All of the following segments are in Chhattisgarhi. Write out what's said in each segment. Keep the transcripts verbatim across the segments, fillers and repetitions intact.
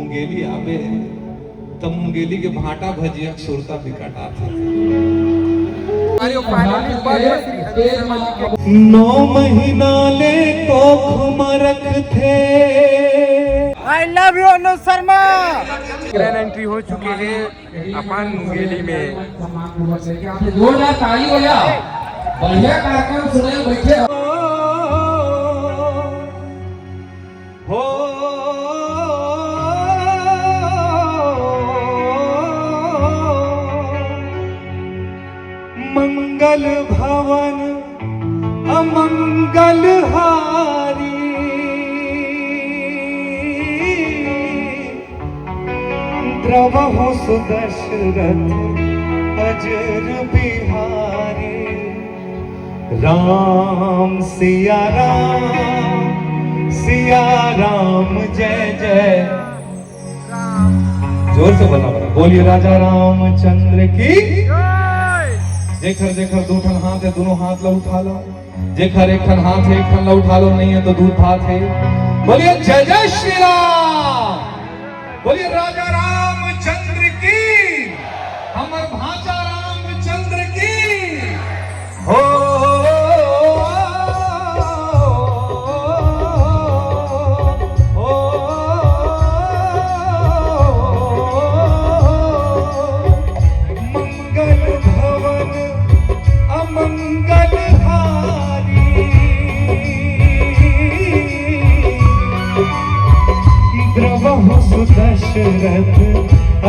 मुंगेली आबे, त मुंगेली के भांटा भजिया के सुरता बिकट आथे। अरे, वो final में बात बस श्री हरि शर्मा जी के नौ महीना ले कोख म रखथे। I love you, Anuj Sharma. Grand entry हो चुके हैं अपन मुंगेली में। जोरदार ताली हो जाओ, बढ़िया कार्यक्रम सुने बैठे हो। हो मंगल भवन अमंगल हारी, द्रवहु सुदशरथ अजर बिहारी। राम सिया राम, सिया राम जय जय। जोर से बोलना पड़ा। बोलिए राजा रामचंद्र की। जेखर जेखर दू ठन हाथ है, दोनों हाथ ला उठा लो। जेखर एक ठन हाथ है, एक ठन ला उठा लो, नहीं है तो दूध भात है। बोलिए जय जय श्री राम। बोलिए राजा रामचंद्र की, हमर भांचा रामचंद्र की। हो, हो, मंगल भवन अमंगल हारी। द्रवहु सुदशरथ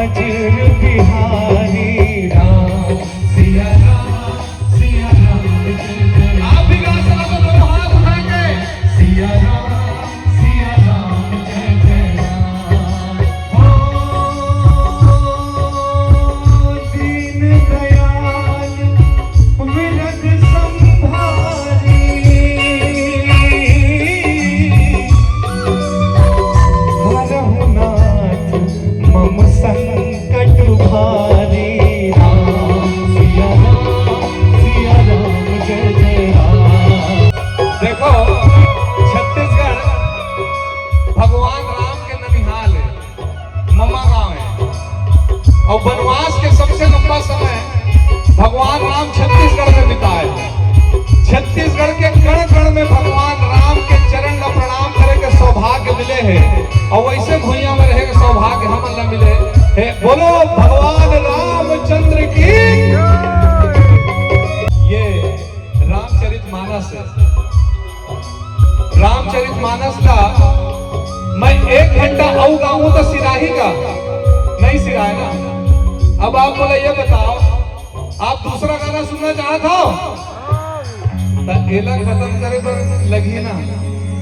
अजर बिहारी। राम सिया राम, सिया राम जय जय। आप भी गा सकते हो, दोनों हाथ उठा के। सिया राम, सिया राम जय जय राम। हो दीन दयाल विरद संभारी। हरहु नाथ मम संकट भारी। राम सिया राम, सिया राम जय जय राम। देखो, छत्तीसगढ़ भगवान राम के ननिहाल है, ममा गांव है। और वनवास के सबसे लंबा समय भगवान राम छत्तीसगढ़ में बिताए। छत्तीसगढ़ के कण कण में भगवान राम के चरण ला प्रणाम करे के सौभाग्य मिले है, और वैसे भुइयां में रहे के सौभाग्य हमन ला मिले है। बोलो भगवान रामचंद्र की। ये रामचरित मानस है। रामचरित मानस ला मैं एक घंटा अउ गाऊं तो सिराही का? नहीं सिराए ना। अब आप बोला, ये बताओ, आप दूसरा गाना सुनना चाहत हो? त एला खत्म करे बर लगही ना।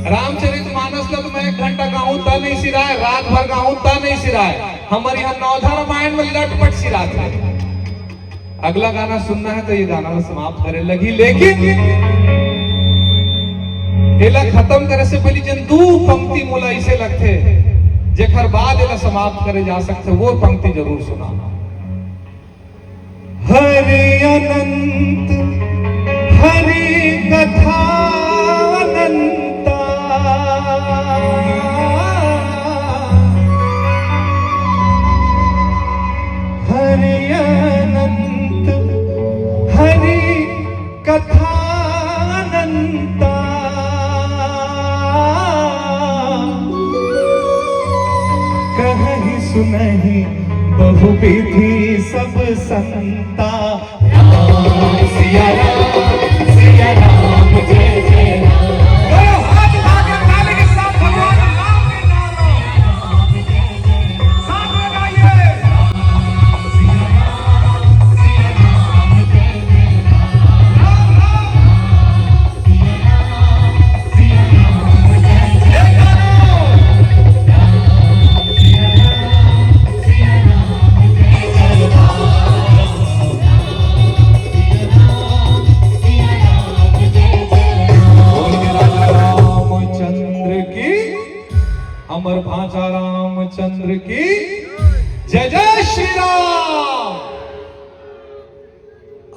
रामचरित मानस ला तो मैं एक घंटा गाऊं त नहीं सिराए, रात भर गाऊं त नहीं सिराए। हमर यहाँ नवधा रामायण में लटपट सिरात है। अगला गाना सुनना है तो ये गाना ला समाप्त करे लगही, लेकिन एला खत्म करे से पहले जन दू पंक्ति मोला ऐसे लगथे, जेकर बाद एला समाप्त करे जा सकथे, वो पंक्ति जरूर सुना। हरि अनंत, हरि कथा अनंता। हरि अनंत, हरि कथा अनंता। कहहि सुनहि बहुविधि सब संता। राम सिया राम, सिया राम जय जय राम। दोनों हाथ उठा के ताली के साथ भगवान राम के नाम लो। साथ में गाइए। रामचंद्र की, अमर भांचा रामचंद्र की जय। जय श्री राम।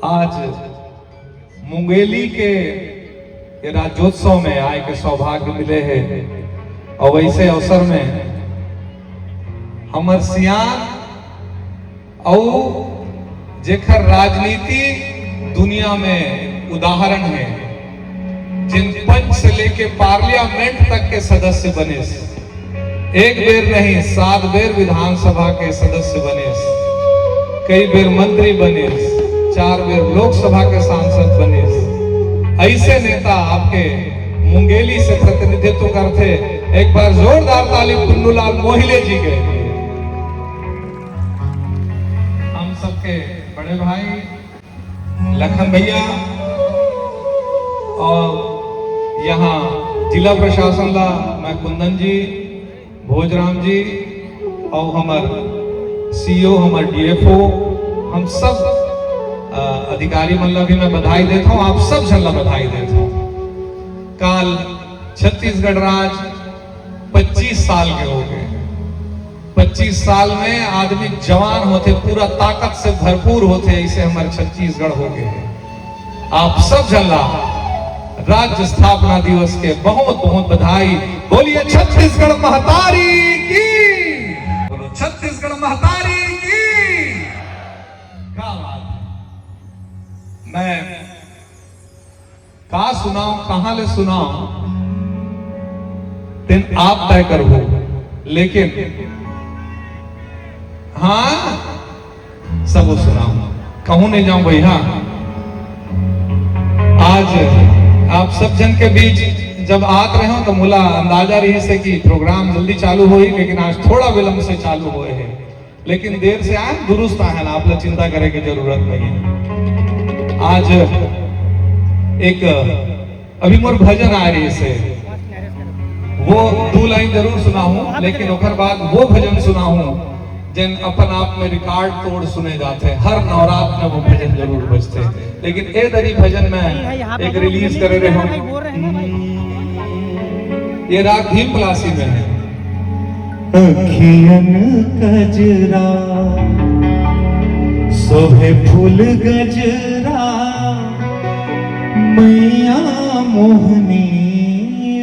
आज मुंगेली के ये राज्योत्सव में आए के सौभाग्य मिले है, और वैसे अवसर में हमर सियान अउ जेकर राजनीति दुनिया में उदाहरण हे, जेन पंच से लेके पार्लियामेंट तक के सदस्य बनिस, एक बेर नहीं, सात बेर विधानसभा के सदस्य बनिस, कई बेर मंत्री बनिस, चार बेर लोकसभा के सांसद बनिस। ऐसे नेता आपके मुंगेली से प्रतिनिधित्व करथे। एक बार जोरदार ताली पुन्नूलाल मोहिले जी के लिए। हम सबके बड़े भाई लखन भैया और यहाँ जिला प्रशासन ला मैं कुंदन जी, भोजराम जी और हमर सीईओ, हमर डीएफओ, हम सब अ, अधिकारी मन ला भी मैं बधाई देत हूँ, आप सब झन ला बधाई देत हूँ। काल छत्तीसगढ़ राज पच्चीस साल के हो गए। पच्चीस साल में आदमी जवान होथे, पूरा ताकत से भरपूर होथे, ऐसे हमर छत्तीसगढ़ हो गए। आप सब झन ला राज्य स्थापना दिवस के बहुत बहुत बधाई। बोलिए छत्तीसगढ़ महतारी की, बोलो छत्तीसगढ़ महतारी की। क्या बात है। मैं का सुनाऊं, कहां ले सुनाऊं, तेन आप तय करबो। लेकिन हाँ, सब सुनाऊं, कहूं नहीं जाऊं भाई। हाँ, आज आप सब झन के बीच जब आत रहे हो तो मोला अंदाजा रहिस हे कि प्रोग्राम जल्दी चालू होही, लेकिन आज थोड़ा विलंब से चालू होए हे। लेकिन देर से आए, दुरुस्त आए, आप ला चिंता करे के जरूरत नहीं है। आज एक अभी मोर भजन आए रहिस हे, वो दू लाइन जरूर सुनाहूं, लेकिन ओकर बाद वो भजन सुनाहूं जेन अपन आप में रिकॉर्ड तोड़ सुने जाथे। हर नवरात्र में वो भजन जरूर बजथे। लेकिन ए दरी भजन में एक रिलीज करे रहे हूं। ये राग भीम पलासी में है। अखियन कजरा, शोभे फूल गजरा, मैया मोहनी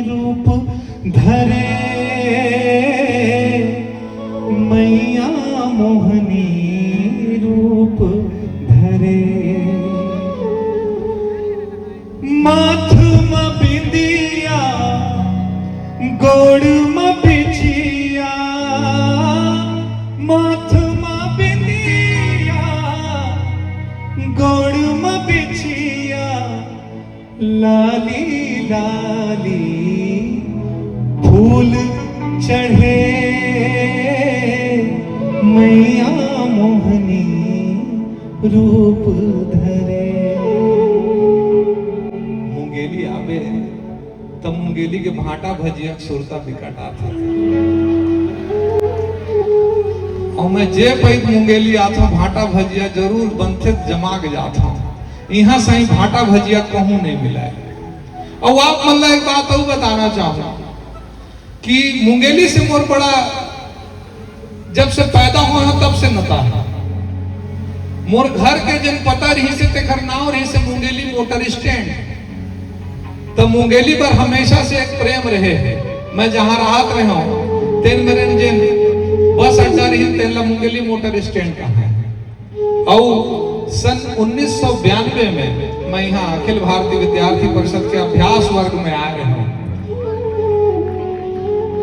रूप धरे, मैया मोहनी रूप धरे। माथ म बिंदिया, गोड़ म बिछिया, माथ म बिंदिया, गोड़ म बिछिया, लाली लाली फूल चढ़े, मैया मोहनी रूप धरे। मुंगेली आबे त मुंगेली के भांटा भजिया के सुरता बिकट आथे। अउ मैं जे पइत मुंगेली आथों, भांटा भजिया जरूर बनथे, जमा के जाथों। इहां सही भांटा भजिया कहूं नहीं मिलाय। अउ आप मन ला एक बात अउ बताना चाहूं कि मुंगेली से मोर बड़ा, जब से पैदा होए हंव तब से नता है। मोर घर के जेन पता रहिस हे, तेखर नाव रहिस हे मुंगेली मोटर स्टैंड। त मुंगेली बर हमेशा से एक प्रेम रहे हे। मैं जहां रहत रहे हंव, तेन मेर जेन बस अड्डा रहिस, तेन ला मुंगेली मोटर स्टैंड कहा है। अउ सन उन्नीस सौ बयानबे में मैं इहां अखिल भारतीय विद्यार्थी परिषद के अभ्यास वर्ग में आए रहे हंव।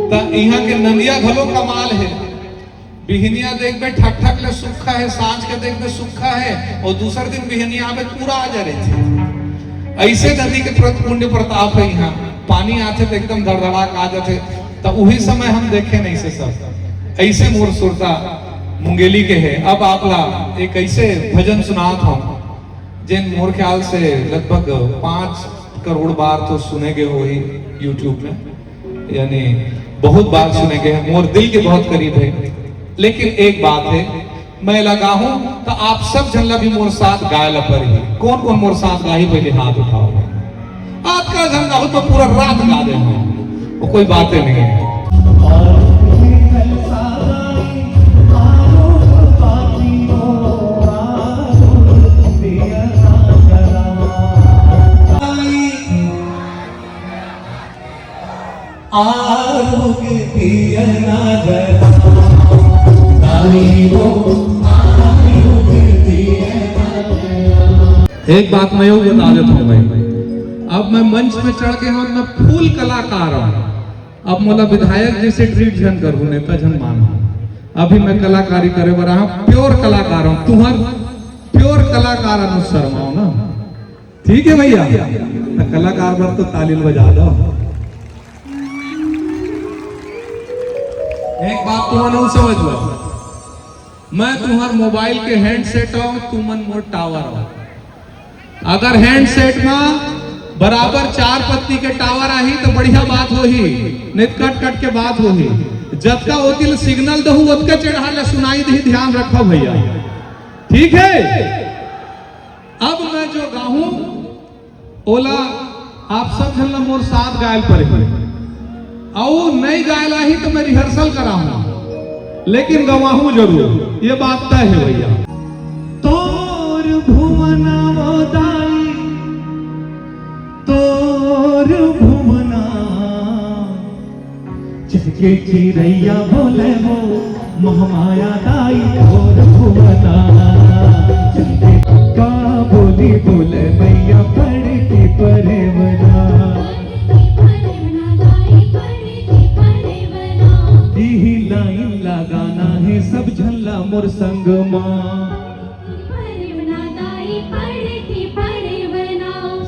त इहां के नंदिया घलो कमाल हे। बिहनिया देखबे ठक ठक ले सूखा हे, सांझ के देखबे सूखा हे, अउ दूसर दिन बिहनिया आबे पूरा आ जा रहिथे। ऐसे नदी के प्रत-, पुण्य प्रताप हे, इहां पानी आथे त एकदम धड़धड़ा के आ जाथे। त उही समय हम देखे नहीं से सब। ऐसे मोर सुरता मुंगेली के हे। अब आप ला एक ऐसे भजन सुनात हंव, जेन मोर ख्याल से लगभग पांच करोड़ बार तो सुने गए होही YouTube में, यानी बहुत बार सुने गए हे, मोर दिल के बहुत करीब हे। लेकिन एक बात हे, मैं ला गाहूं त आप सब झन ला भी मोर साथ गाय ला परही। कौन कौन मोर साथ गाही, पहले हाथ उठाओ। अतका झन गाहू त पूरा रात गा देहूं, वो कोई बाते नहीं है। आरोग दिया ना जला। एक बात मैं यूं बता देता हूँ भाई, अब मैं मंच पे चढ़ के हूँ, मैं फुल कलाकार हूँ। अब मोला विधायक जी से ट्रीट झन करू, नेता झन मान। अभी मैं कलाकारी करे बर आया हूँ, प्योर कलाकार हूँ, तुहर प्योर कलाकार अनुज शर्मा हो ना। ठीक है भैया, तो कलाकार बर तो ताली बजा दो। एक बात तुमन समझ लो, मैं तुम्हार मोबाइल के हैंडसेट हूँ, तुमन मोर टावर हो। अगर हैंडसेट में बराबर चार पत्ती के टावर आही तो बढ़िया बात होही, नहीं तो कट कट के बात होही। जतका ओतिल सिग्नल दहू ओतका चढ़ा ले सुनाई दही, ध्यान रखो भैया, ठीक है। अब मैं जो गाहूं ओला आप सब झन ला मोर साथ गायल पड़ही, अउ नई गायल आही तो मैं रिहर्सल कराहूं, लेकिन गवाहूं जरूर, ये बात तय है भैया। तोर भुवना वो दाई, तोर भुवना चहके चिरैया बोले वो, महमाया दाई तोर भुवना। चहके का बोली बोले मैया पड़ की परेवना। इही लाइन लगाना है सब झन ला मोर संग मा।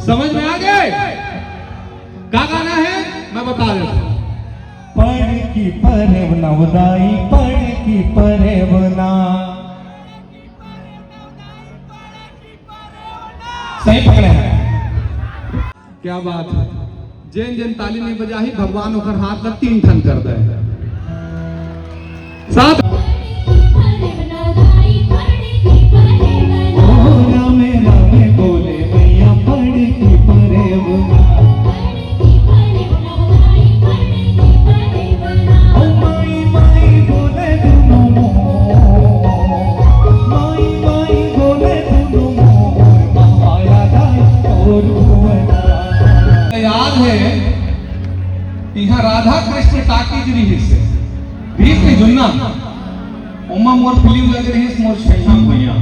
समझ में आ गए? का गाना है, मैं बता देता हूँ। पड़ की परेवना उदाई, पड़ की परेवना। सही पकड़े हैं। क्या बात है। जेन जेन ताली नहीं बजाही, भगवान ओकर हाथ ला तीन ठन कर दे। साथ। ओ रामे रामे बोले मैया पड़ की परेवना। ओ माई माई बोले दुनो मोर, माई माई बोले दुनो मोर, माया दाई तोर भुवना। याद है, इहाँ राधा कृष्ण टाकीज रिहिस हे, भीत के जुन्ना, ओमा मोर फिल्म लगे रिहिस, मोर छैहा भुइयां,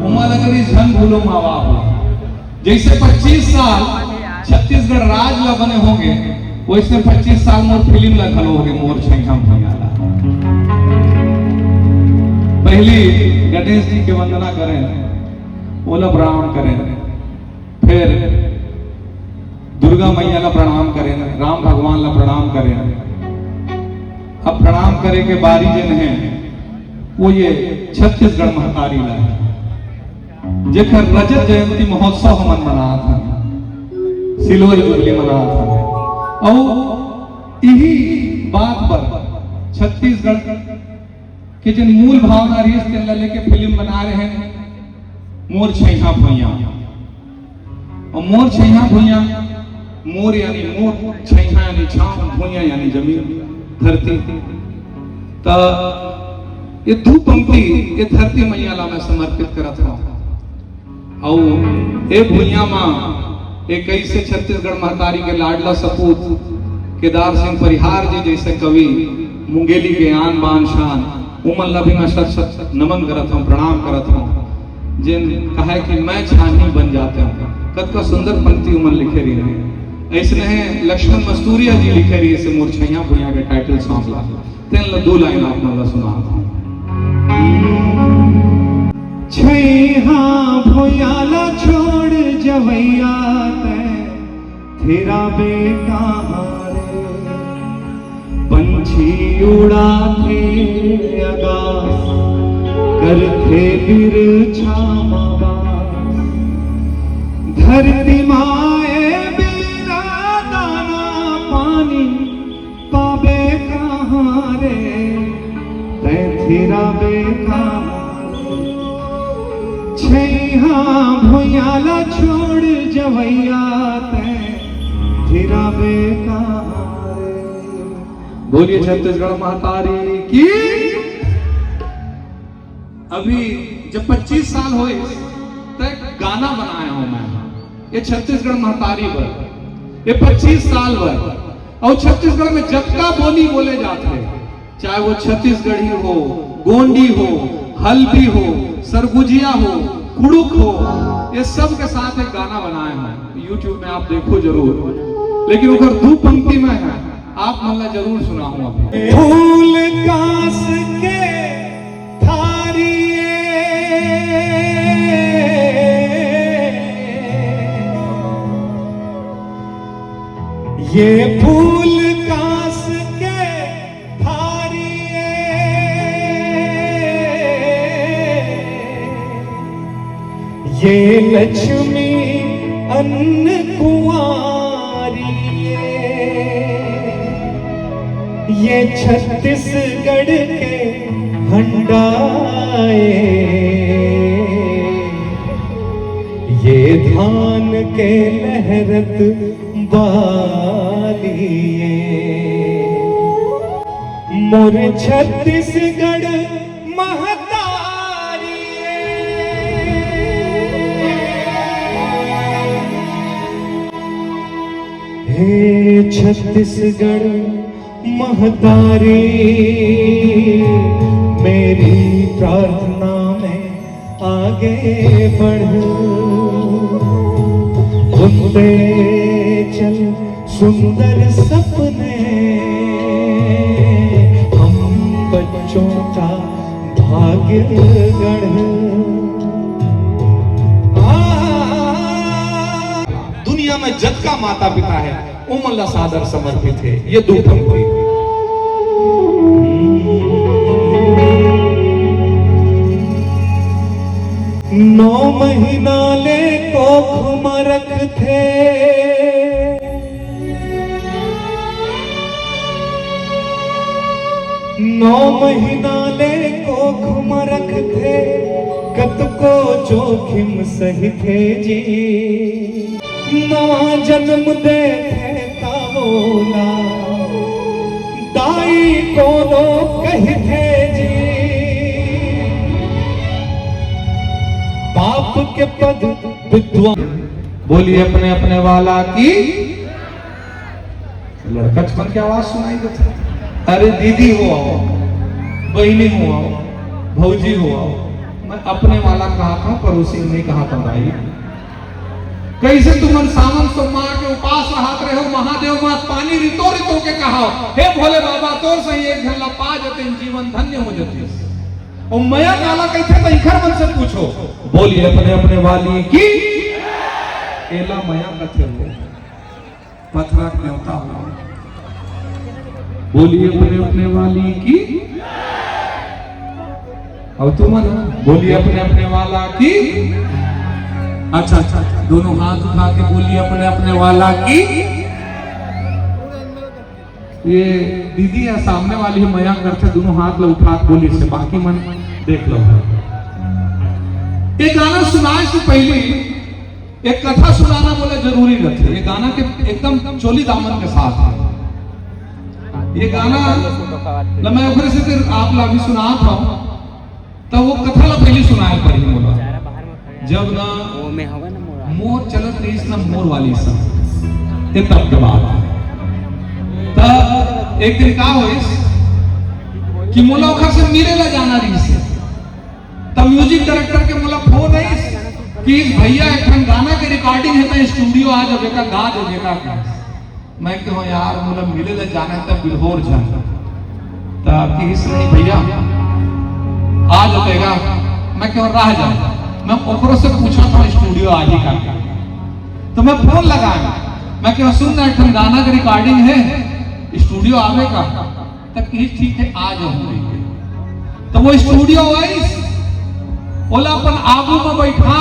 ओमा लगे रिहिस झन भूलो माँ बाप ला। जैसे पच्चीस साल छत्तीसगढ़ राज ला बने होंगे, वैसे पच्चीस साल मोर फिल्म ला घलो होगे, मोर छैहा भुइयां ला। पहली गणेश जी के वंदना करें, ओला प्रणाम करें, फिर दुर्गा मैया ला प्रणाम करें, राम भगवान ला प्रणाम करें। अब प्रणाम करे के बारी जेन है, वो ये छत्तीसगढ़ महतारी ला है, जेकर रजत जयंती महोत्सव हमन मनात हन, सिल्वर जुबली मनात हन। अउ इही बात पर छत्तीसगढ़ के जेन मूल भावना रहिस, तेन ला लेके फिल्म बना रहे हैं, मोर छैहा भुइयां। अउ मोर छैहा भुइयां, मोर यानी मोर, छैहा यानी छांव, भुइयां यानी जमीन, धरती। त ये दू पंक्ति ये धरती मैया ला मैं समर्पित करत हूं। अउ ए भुइयां म एक ऐसे छत्तीसगढ़ महतारी के लाडला सपूत केदार सिंह परिहार जी जैसे कवि, मुंगेली के आन बान शान, उमन ला भी मैं शत शत नमन करत हूं, प्रणाम करत हूं। जेन कहे कि मैं छानी बन जाते हूं, कतका सुंदर पंक्ति उमन लिखे रहिन। ऐसने लक्ष्मण मस्तूरिया जी लिखे रहिस हे मोर छैहा भुइयां के टाइटल सॉन्ग ला। तेन ला दू लाइन आप मन ला सुनात हूं। छैहा भुइयां ला छोड़ जवैया तैं, तेरा बेटा रे। पंछी उड़ाथे अगास, करथे बिरछा म बास। धरती माए बिना दाना पानी पाबे कहाँ रे, तैं थिराबे कहाँ रे? छैहा भुइयां ला छोड़ जवैया तैं थिराबे कहाँ रे? बोलिए छत्तीसगढ़ महतारी की। अभी जब पच्चीस साल होए, तो एक गाना बनाया हूं मैं, ये छत्तीसगढ़ महतारी बर, ये पच्चीस साल बर। अउ छत्तीसगढ़ में जतका बोली बोले जात हे, चाहे वो छत्तीसगढ़ी हो, गोंडी हो, हल्बी हो, सरगुजिया हो, कुड़ुक हो, ये सब के साथ एक गाना बनाए हैं, YouTube में आप देखो जरूर। लेकिन ओकर दू पंक्ति में है, आप मन ला जरूर सुनाहूं अभी। फूल कांस के थारी ये, ये फूल कांस के थारी ये, ये लक्ष्मी अन्न कुंवारी ये, ये छत्तीसगढ़ के भंडाए, ये धान के लहरत बालिए, मोर छत्तीसगढ़ महतारिए। हे छत्तीसगढ़ महतारी, मेरी प्रार्थना में आगे बढ़, बुनते चल सुंदर सपने, हम बच्चों का भाग्य गढ़। आ, दुनिया में जतका माता पिता है, ओमन ला सादर समर्पित हे ये दू पंक्ति। नौ महीना ले कोख म रखथे, नौ महीना ले कोख म रखथे, कतको जोखिम सहिथे जी। नवा जन्म देथे त ओला दाई कोनो कहिथे जी। पाप के पद विद्वान। बोलिए अपने अपने वाला की। लड़का मन के आवाज सुनाई देथे। अरे दीदी हो आओ, बहिनी हो आओ, भौजी हो आओ। मैं अपने वाला कहाथंव, पड़ोसी नहीं कहाथंव भाई। कइसे तुमन सावन सोमवार के उपास रहत रहे हो, महादेव मात पानी रितो रितो के कहाव, "हे भोले बाबा, तोर सही एक झन ला पा जतेन, जीवन धन्य हो जतिस।" अउ मया काला कहिथे त इखर मन से पूछो, बोलिए अपने अपने वाली की। एला मया कथे हो, पथरा के देवता हो। बोलिए अपने अपने वाली की। अउ तुमन बोलिए अपने अपने वाला की। अच्छा, अच्छा, दोनों हाथ उठा के बोलिए अपने अपने वाला की। ये दीदी या सामने वाली मया करथे, दोनों हाथ ला उठा के बोलिस हे, बाकी मन देख लो। ये गाना सुनाए से पहले एक कथा सुनाना बोले जरूरी रथे। ये गाना के एकदम चोली दामन के साथ है। ये गाना ल मैं ओकरे से फिर आप ला भी सुनात हूँ। त वो कथा ला पहली सुनाए पड़ी मोला। जब ना वो में हवा ना मोर मोर चलत रहिस ना मोर वाली सब, ये तब के बात है। त एक दिन का होइस कि मोला ओखर से मिले ला जाना रहिस। त म्यूजिक डायरेक्टर के मोला फोन आइस कि इस भैया एक ठन गाना के रिकॉर्डिंग है, त स्टूडियो आ जाबे का, गा देबे का। मैं कहों, "यार, मोला मिले ले जाना है, तब बिल्होर जाना।" त किहिस, "नहीं भैया, आ जाबे गा।" मैं कहों, "रह जा।" मैं ओकरो से पूछा था, "स्टूडियो आ ही का?" तो मैं फोन लगाया, मैं कहों, "सुन ना, एक ठन गाना के रिकॉर्डिंग है, स्टूडियो आवे का?" त किहिस, "ठीक है, आ जाहूं।" त वो स्टूडियो आइस, ओला अपन आगू में बैठा,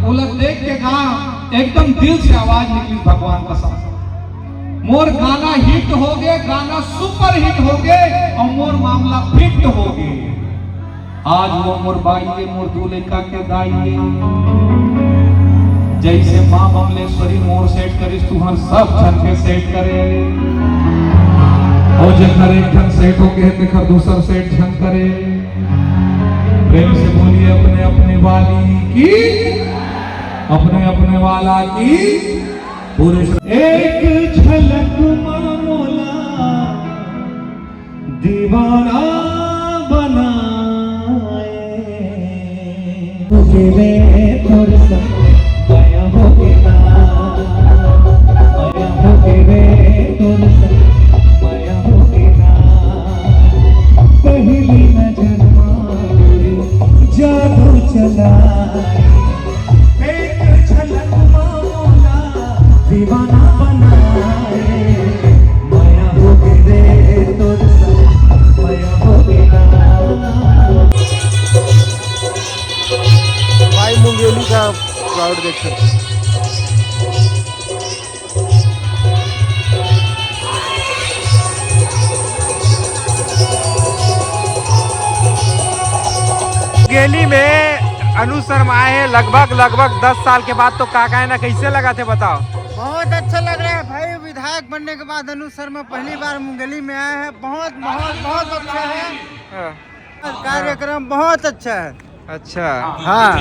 ओला देख के गा, एकदम दिल से आवाज निकली, भगवान कसम। मोर गाना हिट हो गे, गाना सुपर हिट हो गे, अउ मोर मामला फिट हो गे। आज वो मोर बाई ए, मोर दू लइका के दाई ए। जइसे माँ बमलेश्वरी मोर सेट करिस, तुहर सब झन के सेट करे। अउ जेकर एक झन सेट हो गे, तेकर दूसर सेट झन करे। प्रेम से बोलिए अपने अपने वाली की, अपने अपने वाला की। पूरे एक झलक मा मोला दीवाना बना बनाए। मुझे रे तोर संग मया होगे ना, मया होगे रे तोर संग मया होगे ना। पहली नजर मा गोरी जादू चलाए। एक झलक मा मोला दीवाना बनाए। मया होगे रे तोर संग मया होगे ना। भाई मुंगेली का क्राउड देख सकते हैं। मुंगेली में अनुज शर्मा आए हैं लगभग, लगभग दस साल के बाद। तो का कहना, कैसे लगा थे बताओ? बहुत अच्छा लग रहा है भाई, विधायक बनने के बाद अनुज शर्मा पहली बार मुंगेली में आए हैं। बहुत माहौल बहुत अच्छा है, हाँ। कार्यक्रम बहुत अच्छा है। अच्छा। हाँ।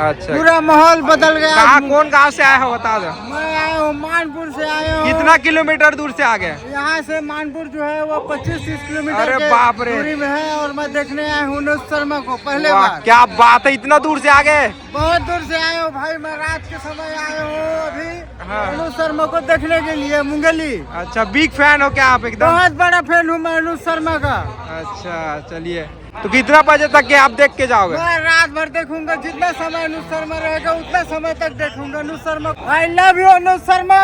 अच्छा। पूरा माहौल बदल गया। कहाँ, कौन गांव से आया हो, बता दो। मैं आया हूँ मानपुर से आया हूँ। कितना किलोमीटर दूर से आ गए? यहाँ से मानपुर जो है वो पच्चीस तीस किलोमीटर अरे के बाप रे। दूरी में है और मैं देखने आया हूँ अनुज शर्मा को पहले वाह, बार। क्या बात है, इतना दूर से आ गए। बहुत दूर से आया हूँ भाई, मैं रात के समय आया हूँ अभी हाँ। अनुज शर्मा को देखने के लिए मुंगेली। अच्छा, बिग फैन हो क्या आप एकदम? बहुत बड़ा फैन हूँ मैं अनुज शर्मा का। अच्छा, चलिए, तो कितना बजे तक के आप देख के जाओगे? मैं रात भर देखूंगा, जितना समय अनुज शर्मा रहेगा उतना समय तक देखूंगा Anuj Sharma. I love you Anuj Sharma.